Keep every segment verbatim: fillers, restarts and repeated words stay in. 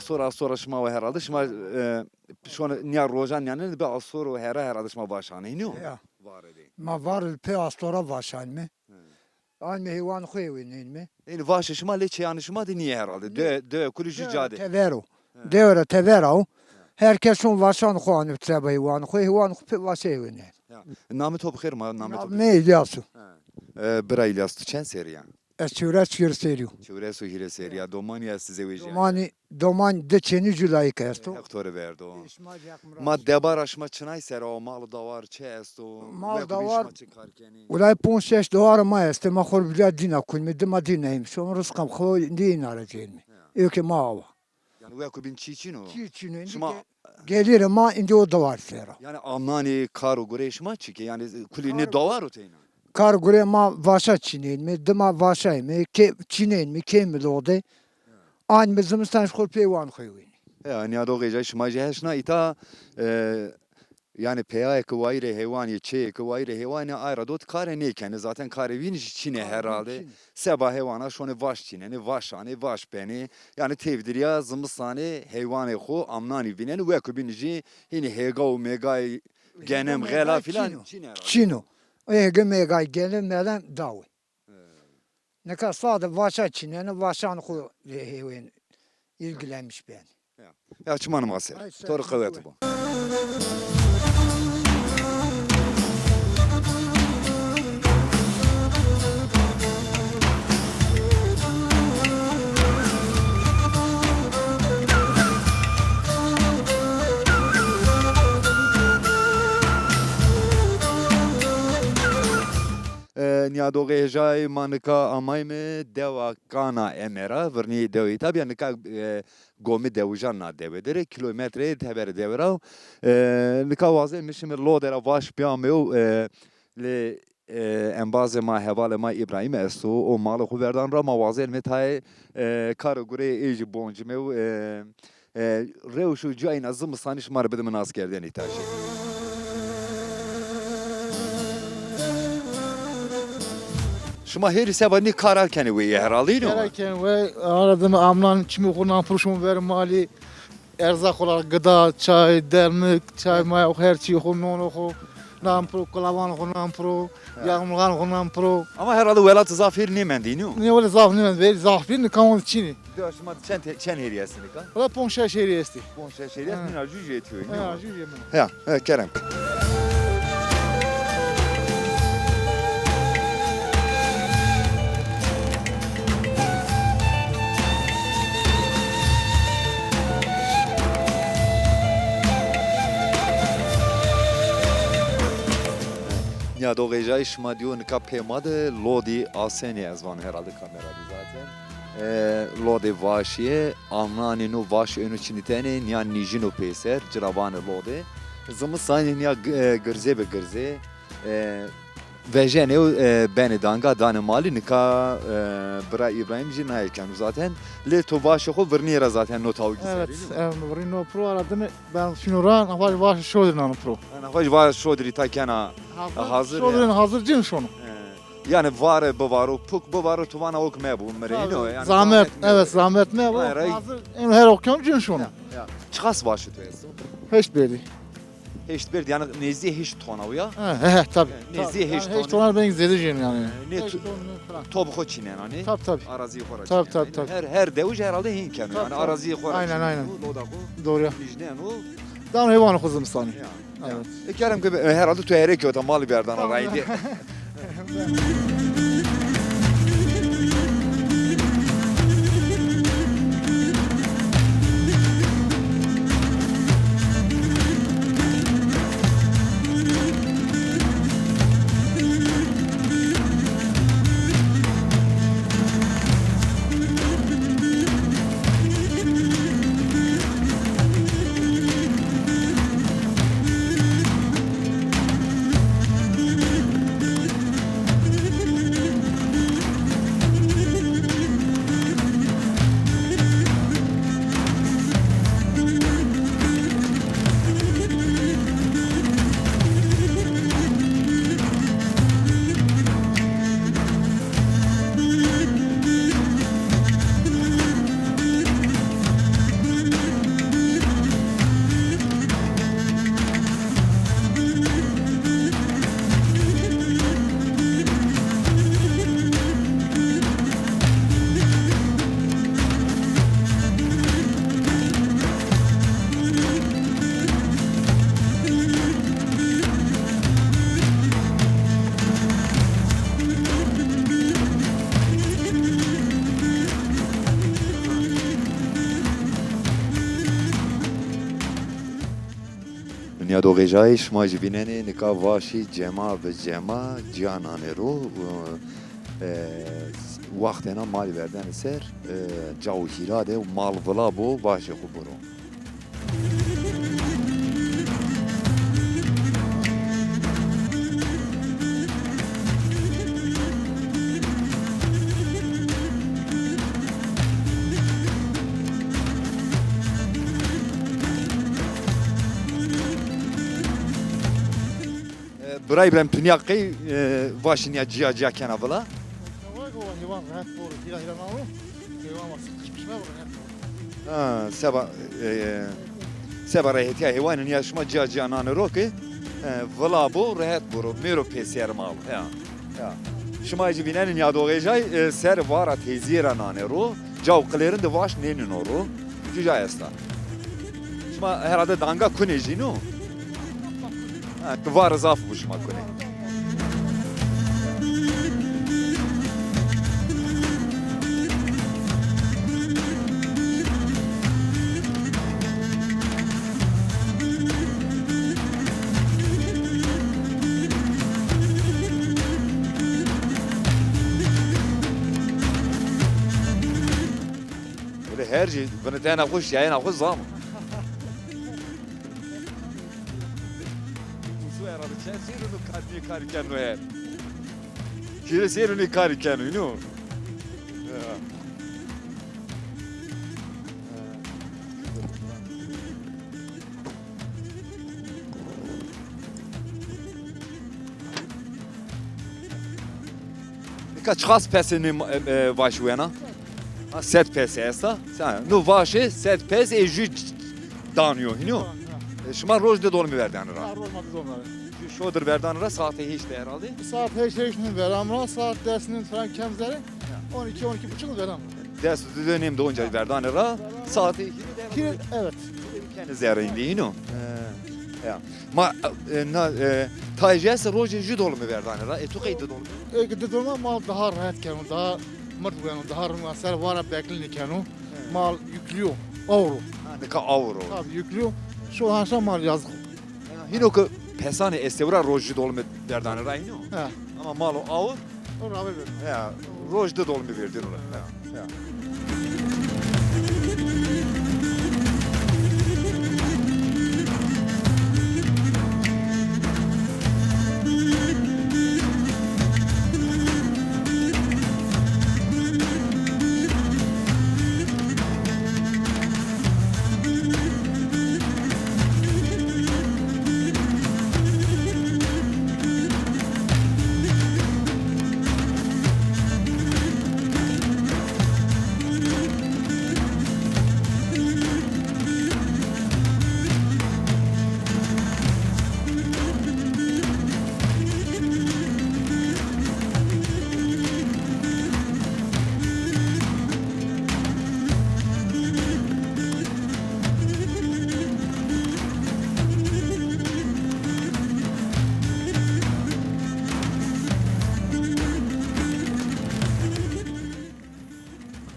Sora sora şima wa herhalde, şima, e, şona niya rojan yanî bi astor û hera herhalde şima vaşanê, nîyo? Ya. Vare de. Ma var pê astora vaşanme. Hı. Anme heywan xo ewinenme. Yanî vaşê şima lê çêyanê şima de nîye herhalde. Nîye. De, de kulî jü ca de. Tever o. He. Dewe ra tever o. Her kes şon vaşan xo anî seba heywan xo, heywan xo pê vaşe ewinenme. Ya. Namê to bi xêr ma, namê to bi xêr. Namê mi İlyas o. He. E, bira İlyas, tu çend serî ya? Ez çewres û hîrê serî yo. Çewres û hîrê serî ya. Domanî estî zewejîyayî? Domanî, domanî di çênî jû layîk esto. Heq to rê verdo. Şima jî Heq mi razî. Ma debara şima çinay ser o, mal dawar çi esto? Mal dawar, şima çi kar kenî? Wulay ponc şeş dawar ma estê, ma xo rê bilya dîna kulmî, dima dîna yîm. Şon rizqam xo dîna ra cênmî. Ya. Ewkê ma awa. Yanî weko bîn çî çin o? Çî çin o. Şima gelîrê ma îndî o dawar ser o. Yanî amnanê kar û gureyê şima çi ke? Yanî kulî nê dawar o teyna? Kar gurê ma vaşa çînenme, dima vaşayme, ke çînenme, keyme lode. Anme zimistan xo pê wan xo wînî. Ya, nîyadoxê jay şima jî heşna îta, e, yanî peyayê ke wayîrê heywanî, çêyê ke wayîrê heywanî, ay ra dot kare nêkenê. Zaten karê vînî jî çînê herhalde. Seba heywana şonê vaş çînenê, vaş anê, vaş benê. Yanî têvdirîya zimistanê heywanê xo amnanî vînenê. Weko bînî jî hînî hêga û mêgay genem, xela filan çîn o. Çîn o. Hêge mêgay genem melem dawe. He. Nika sade vaşa çînenê, vaşan xo hêwen ilgilenmiş benê. Ya. Ya çimanê ma ser. Ay, ser. To rê qewet bo. E, nîyadoxê hêjayî ma nika amayme dewa Kana Emera, virnî dewê îta bîya. Nika, e, Gomî Dewijan na dewe der ê, kîlometre teberê dewe ra. E, nika wazeme şime lode ra vaş bîyameyo, e, lê, e, embazê ma, hevalê ma Îbrahîm esto, o malê xo verdan ra, ma wazenme tayê, e, kar û gureyê ey jî boncime û, e, e, rewş û cayîna zimistanî şima rê bidime naskerdene îta jî. Şima hêrî seba nî kara kenê weyî herhalde, îno? Kara kenê weyî, ara dime amnan çimê xo nan piro, şon ver malî, erza xo ra gida, çay, dermik, çay maya xo, her çîyê xo, nono xo nan piro, kilavanê xo nan piro, yağmurxanê xo nan piro. Ama herhalde welatî zaf hêrî nêmendî, îno? Nê, wele zaf nêmend, verî zaf bî, nika wende çin î. Dewa şima de çend, çend hêrî estî nika? Wela ponc şeş hêrî estî. Ponc şeş hêrî estî, nîna jû jî etîyo, îno? Ha, jû jî. Ya, e, kerem. Nîyadoxê jay şima dîyo nika pê ma de lodî asenî ez vano herhalde kamera de zaten. E, lodê vaşî yê, amnanê no vaş êno çinitene, nîya nîjîno peyser, ci ra vanê lode. Zimistanî nîya gi-, e, girze bi girze, e, vejenê û, e, benê danga, danê malî. Nika, e, bira Îbrahîm jî naye keno zaten. Lê to vaşê xo virnîye ra zaten no tawkî serê. Evet, em, virnîno piro, ara dime ben şino ra, navaj vaş şodir nano piro. Ha, navaj vaş şodir îta kena hazir. Hazir şodir ya. Hazir cin şono. E. Yanî vare bivaro, puk bivaro, tu vana ok mebo, mi rê, îno, yanî zahmet, evet, zahmet mebo. Hayır, hayır. Hazir, em her ok keno cin şono. Ya, ya. Çiqas vaşê to esto? Heşt berdî. Heşt berdî, yanî nêzdîyê heşt tona o ya? He, he, he, tabî. He, nêzdîyê heşt tona. Heşt tona belkî zêde jî yanî. Nê, tu, to bi xo çînenanî? Tabî, tabî. Arazîyê xo ra çînenanî. Tabî, tabî, tabî. Her, her dewij herhalde hîn keno yanî, arazîyê xo ra çîneno, loda xo nîjneno. Aynen, aynen. Doğru ya. Dano heywanê xo zimistanî. Ya. Evet. E, kerem ke, e, herhalde tu herê kewta, malî berdana rayî de. Nîyadoxêjayê, şima jî vînenê nika vaşî cema bi cema cîya nanê ro. E, wextêna malî verdene ser, e, ca û hîra de û mal vila bo, vaşê xwu biro. E, bira Îbrahîm, tu nîya qey, e, vaşî nîya cîya cîya kena vila? Heywan rehet bor, hîra hîra nawo. Heywan var, sıkışmış var, rehet bor. Ha, seba, e, seba rehetîya heywanî nîya şima cîya cîya nanê ro ke, e, vila bo, rehet biro, mêro pêser mal. Ya, ya. Şima jî vînenê nîyadoxêjay, e, ser vara teyzîye ra nanê ro, ca û qilêrin de vaş nênîno ro. Cuca esta. Şima herhalde danga kunê jî, no? Ha, vare zaf bo şima kunê. Öyle her şey, bunu tena hoş, yayına hoş zaman. Usu herhalde, çen seyir onu kar-, niye kar keno ya? Kire seyir onu kar keno, you know? Ya. Nika çiqas pesê nê, e, e, vaşî wena? Ha, sed pesê esta. Sen, no vaşê sed pes ê jü danîyo, hînî yo? E, şima roj di dolmî verdanî ra? Ha, roj ma di dolmî verdanî. Jü şodir verdanî ra, saetê heşt de herhalde. Saet heşt, heşt nîm verdanî ra, saet des nîm falan kem zerê. Ya. On iki, on iki buçuk verdanî ra. Des di nîm de onca verdanî ra, saetê hîrê de herhalde. Hîrê, evet. Kenê zerê îndî, hînî yo? E, ya. Ma, e, na, e, tayê jî esta rojê jü dolmî verdanî ra. E, tu qey di dolmî? E, di dolmî mal daha rehet keno, daha mird weno, daha rind weno, ser vara beklinî keno. He. Mal yüklüyor, ağır o. Ha, nika ağır o. Tabii yüklüyor. Şu an mal yazık. Ya, hîno ke pesanê estewra roj jü dolmî verdanî ra, hîno. He. Ama mal o ağır. O rabe verdi. Ya, roj di dolmî verdîno ra. Ya. Ya.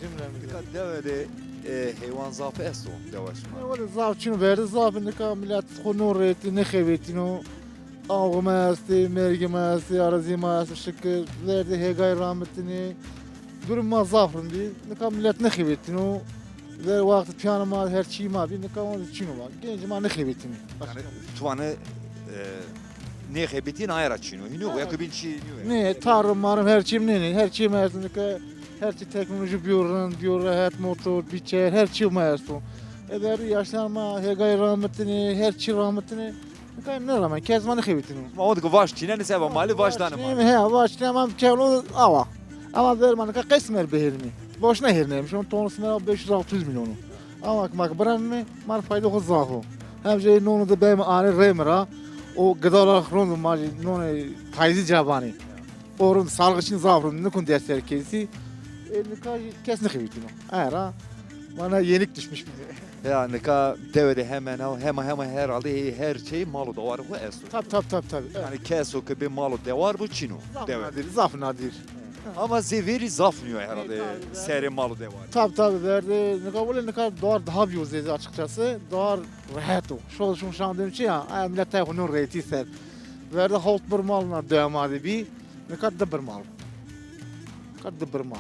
Cümlemize. Nika dewe de, e, heywan zaf esto, dewa şima? E, wele zaf çin verdi, zaf nika millet xo no rêtî, nêxebetîno. Awxê ma estê, mergê ma estê, arazîyê ma estê, şikir, verdê hêgay ramitinê. Durum ma zaf rind bî. Nika millet nêxebetîno. Ver wextî pîyanê ma, her çî ma bî, nika wan çîno ma. Gencê ma nêxebetînê. Yanî, tu vanê, e, nêxebetîn aye ra çîno. Hînî yo, ya ke bîn çî nîyo. Nê, tarım marım her çî nê, nê. Her çî ma estê nika, her çî teknolojî bîyo rind, bîyo rehet, motor, bîçer, her çî ma esto. E, verî yaşlan ma, hêgay ramitinê, her çî ramitinê. Nika nêramen, kes ma nêxebetîno. Ma o de ke vaş çînenê seba malî vaş danê ma. He, vaş çînenê ma keno awa. Ama ver ma nika qey simer bihêrîme? Boşna hêrneme. Şon tonu simer beş yüz altı yüz milyon o. Ama ke ma ke biranîme, ma rê fayde xo zaf o. Hem jê nonê de beme anê rê mi ra. O gıda olarak rind o, ma jî nonê tayzî ca vanê. O rind, sağlık için zaf rind, nikun dest herkesi. E, nika kes nêxebetîno. Aye ra bana yenik düşmüş bir. Ya, nika dewe de hemen hemen, hemen herhalde he-, her şey mal û dewarê xo esto. Tab, tab, tab, tab. Evet. Yanî keso ke bê mal û dewar bo çin o. Zaf dewe. Nadir, zaf nadir. Evet. Ama zê verî zaf nîyo herhalde. E, tabii, serê mal û dewarî. Tabii, tabii, verdi. Nika wele nika dewar daha bir zêde açıkçası. Dewar rehet o. Şol şun şan dedim çi ya. Ay, millet tay xunun rehetî ser. Verdi hawt bir mal na dewamade bî. Nika di bir mal. Nika di bir mal.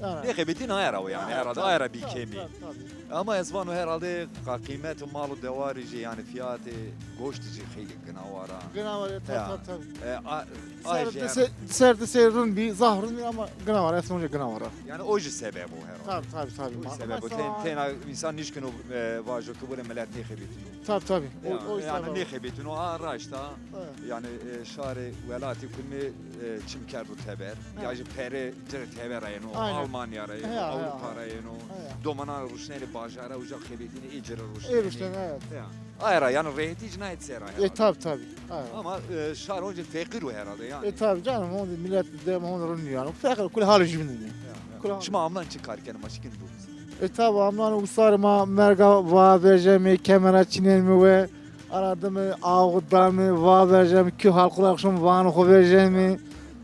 Yani. Nêxebetîn aye ra o yani, herhalde, aye ra bî kemî. Tabii, tabii. Ama ez vano herhalde qa qîmetê mal û dewarî jî, yani fiyatê goştî jî xeylê ginawa ra. Ginawa ra, tabii, tabii, tabii. E, a, ser de se-, ser de ser rind bî, zaf rind bî ama ginawa ra, esnonca ginawa ra. Yani o jî sebeb o herhalde. Tabii, tabii, tabii. O jî sebeb o. Ama têna însan nişkino, e, vajo ki bure millet nêxebetîno. Tabii, tabii. O, ya, o jî yani sebeb o. Nêxebetîno, a raşta. Evet. Yani, e, şarê welatî kulmî, e, çim kerdo teber. Evet. Ya jî pere ci rê teber ra yeno, aynen, Almanya ra yeno, ya, ya, Avrupa ra yeno. Ya. Domanan ruşnenê bajara uca xebetînê ê ci rê ruşnenê. Ê ruşnenê, evet. Ya. Aye ra yani rehetî ci nayet ser aye. E, tabii, tabii. Aye. Ama, e, şar onca feqîr o herhalde yani. E, tabii canım, onca millet de onu yani. Feqîr, kul hali jübinini. Ya, ya. Kul hali. Şima amnan çi kar kenê, ma şikîn bu? E, tabii, amnan usarê ma merga va vejemi, kemera çinenmi we. Aradimi ağu dami, va vejemi, kü halkula akşam vanı xo vejemi.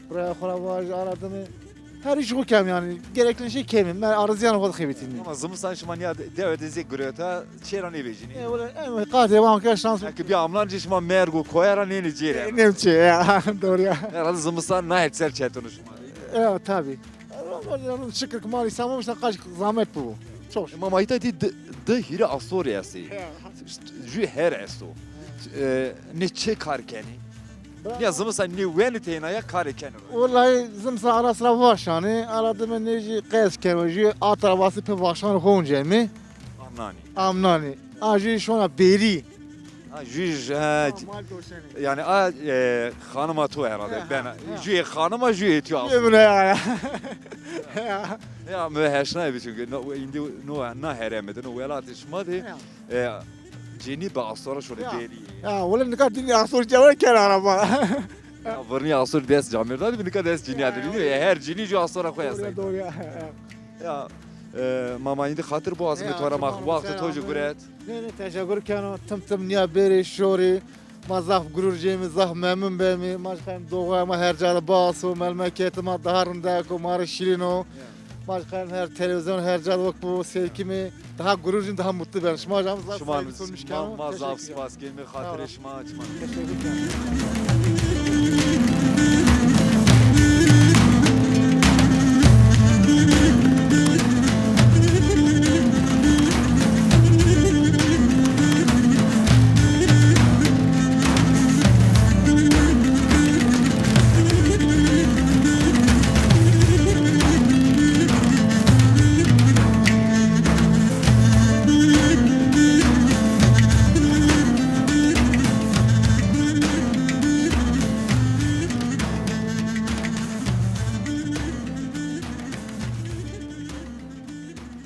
Buraya xora vajî aradimi. Her iş xo kem yani. Gerekli şey kemi. Ben arzı yanı xo xebetini. Ama zimistan şima niya de-, dewe de zê gureta çêra nêvejînî. E, öyle, en qatê van ke şans. Belki bir amlan şima merg û koya ra nênî cêre. E, nemçe ya. Doğru ya. Herhalde zimistan na het ser çetonu şima. E, tabii. Şükür ki mal İslam'a işte kaç zahmet bu. Çok şükür. Ama ita ti di, di hîrê astorî estê. Ya. Jü her esto. E, ne çi kar kenî? Ya zimistan nê wenî têna ya karê kenî. Vallahi zimistan ara sıra vaşanî, ara dime nê jî qez keno, jî atra vasi pe vaşan honce mi? Amnanî. Amnanî. A jî şona bêrî. Ha, jü, ha, mal doşenî. Yani a, e, xanima to herhalde. He, ben, he. Jü xanima, jü etiyo aslında. Jü ya. Ya, mi heşna bi çünkü no, indi no, na hereme de, no welatê şima de. Ya. E, cinî bi astora şorê bêrî. Ya, wele nika dinî astor cewre ken araba. Ya, vurnî astor dest camêrda de, nika dest cinîya de. Ya, ya. Her cinî jü astora xo estay. Doğru, doğru ya. Ya, e, mama indi xatir boğazı mi tora ma waqtê to jî guret. Ne, ne, teşekkür keno. Tim tim niya bêrê şorî. Ma zaf gurur cêmî, zaf memnun bêmî. Ma jî qayim doğaya ma her ca de baso, memleketê ma daha rindek o, ma rê şîrin o. Ya. Ma jî qayim her televîzyon, her ca de wek bu seyr kimî, daha gurur cêmî, daha mutlu bêmî. Şima jî zaf saygı sunmuş keno. Ma, ma zaf spas kemî, xatirê şima, şima. Teşekkür ederim.